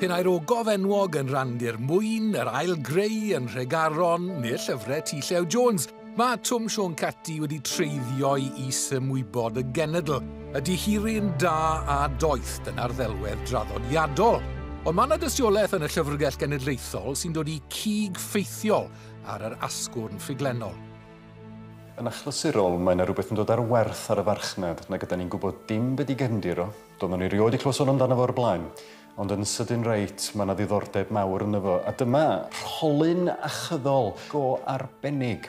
P'un ai'r ogof enwog yn Randir Mwyn, yr ail greu yn Nhregaron, neu'r llyfrau T. Llew Jones, mae Twm Siôn Cati wedi treiddio'i is-ymwybod y genedl. Y dihiryn da a doeth, dyna'r ddelwedd draddodiadol. Ond mae yna dystiolaeth yn y Llyfrgell Genedlaethol sy'n dod i cig ffeithiol ar yr asgwrn ffuglennol. Yn achlysurol, mae yna rhywbeth yn dod ar werth ar y farchnad nag ydan ni'n gwybod dim be di gefndir o. Doeddwn ni rioed 'di clywed sôn amdano fo o'r blaen. Ond yn sydyn reit, mae yna ddiddordeb mawr ynddo fo. A dyma rholyn achyddol go arbennig.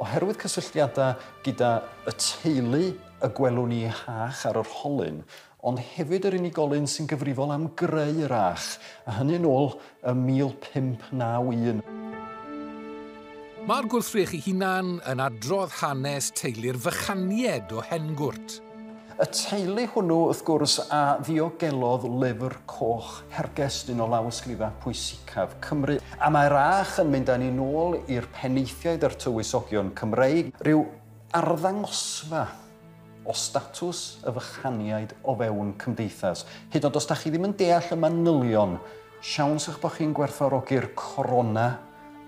Oherwydd cysylltiadau gyda y teulu y gwelwn ni hach ar y rholyn, ond hefyd yr unigolyn sy'n gyfrifol am greu'r ach, a hynny yn ôl ym 1591. Mae'r gwrthrych ei hunan yn adrodd hanes teulu'r Fychanied o Hengwrt. Y teulu hwnnw, wrth gwrs, a ddiogelodd Lyfr Coch Hergest, un o lawysgrifau pwysicaf Cymru. A mae'r ach yn mynd â ni nôl i'r penaethiaid a'r tywysogion Cymreig, rhyw arddangosfa o statws y Fychaniaid o fewn cymdeithas. Hyd yn oed os da chi ddim yn deall y manylion, siawns eich bod chi'n gwerthfawrogi'r corona,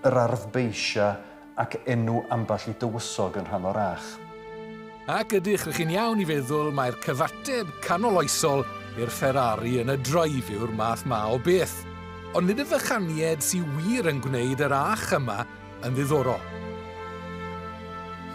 yr arfbeisia ac enw ambell i dywysog yn rhan o'r ach. Ac ydych, rych chi'n iawn i feddwl mai'r cyfateb canoloesol i'r Ferrari yn y Drive yw'r math 'ma o beth. Ond nid y Fychaniaid sy wir yn gwneud yr ach yma yn ddiddorol.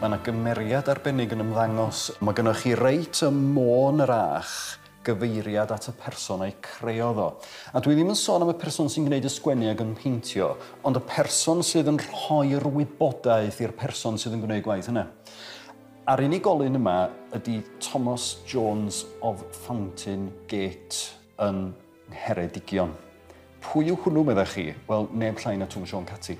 Mae yna gymeriad arbennig yn ymddangos. Mae gynnoch chi reit ym môn yr ach gyfeiriad at y person a'i creodd o. A dwi ddim yn sôn am y person sy'n gwneud y sgwennu ac yn peintio, ond y person sydd yn rhoi'r wybodaeth i'r person sydd yn gwneud gwaith yna. A'r unigolyn yma ydy Thomas Jones of Fountain Gate yn Ngheredigion. Pwy yw hwnnw, meddech chi? Wel, neb llai na Twm Siôn Cati.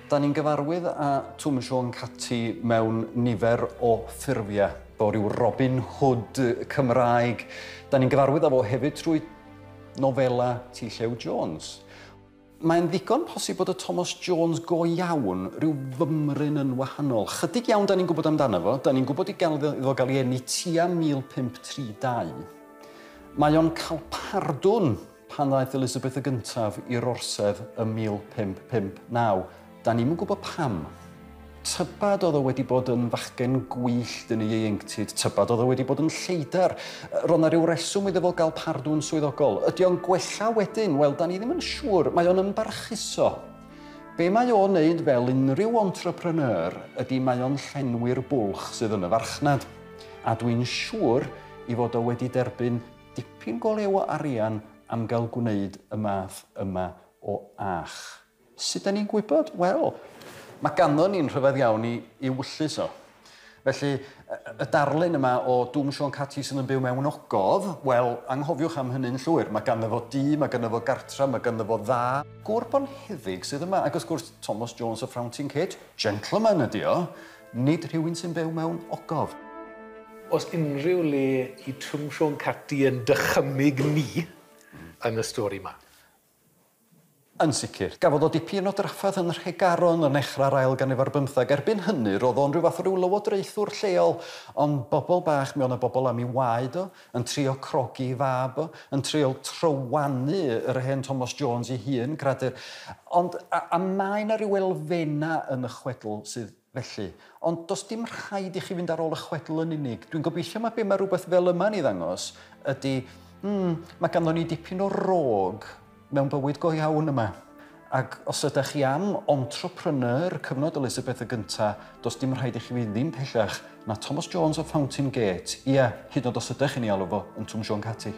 Da ni'n gyfarwydd â Twm Siôn Cati mewn nifer o ffurfiau, fo ryw Robin Hood Cymraeg. Da ni'n gyfarwydd â fo hefyd trwy nofela T. Llew Jones. Mae'n ddigon posib bod y Thomas Jones go iawn rhyw fymryn yn wahanol. Chydig iawn da ni'n gwybod amdano fo. Da ni'n gwybod i gael iddo gael ei eni tua 1532. Mae o'n cael pardwn pan ddaeth Elizabeth y Gyntaf i'r orsedd ym 1559. Da ni'm yn gwybod pam. Tybad oedd o wedi bod yn fachgen gwyllt yn ei ieuenctid, tybad oedd o wedi bod yn lleidr. Roedd 'na ryw reswm iddo fo gael pardwn swyddogol. Ydy o'n gwella wedyn? Wel, da ni ddim yn siŵr. Mae o'n ymbarchuso. Be mae o'n wneud fel unrhyw entrepreneur ydy mae o'n llenwi'r bwlch sydd yn y farchnad. A dwi'n siŵr i fod o wedi derbyn dipyn go lew o arian am gael gwneud y math yma o ach. Sut 'da ni'n gwybod? Wel, mae ganddo ni'n rhyfedd iawn i i wyllys o. Felly, y darlun yma o Dwm Siôn Cati sydd yn byw mewn ogof, wel, anghofiwch am hynny'n llwyr. Mae ganddo fo dŷ, mae ganddo fo gartra, mae ganddo fo dda. Gŵr bonheddig sydd yma, ac wrth gwrs, Thomas Jones o Fountain Gate, gentleman ydi o, nid rhywun sy'n byw mewn ogof. Oes unrhyw le i Twm Siôn Cati yn dychymyg ni yn y stori 'ma? Yn sicr. Gafodd o dipyn o drafferth yn Nhregaron yn nechrau'r ail ganrif ar bymtheg. Erbyn hynny, roedd o'n rhyw fath o ryw lywodraethwr lleol. Ond bobl bach, mi oedd 'na bobl am ei waed o, yn trio crogi ei fab o, yn trio trywanu yr hen Thomas Jones ei hun, cradur. Ond, a, a mae 'na ryw elfennau yn y chwedl sydd felly. Ond does dim rhaid i chi fynd ar ôl y chwedl yn unig. Dwi'n gobeithio mai be mae rhywbeth fel yma'n ei ddangos ydy, hmm, mae ganddo ni dipyn o rog mewn bywyd go iawn yma. Ac os ydych chi am entrepreneur cyfnod Elizabeth y Gynta, does dim rhaid i chi fynd ddim pellach na Thomas Jones o Fountain Gate. Ia, hyd yn oed os ydych chi'n ei alw fo yn Twm Siôn Cati.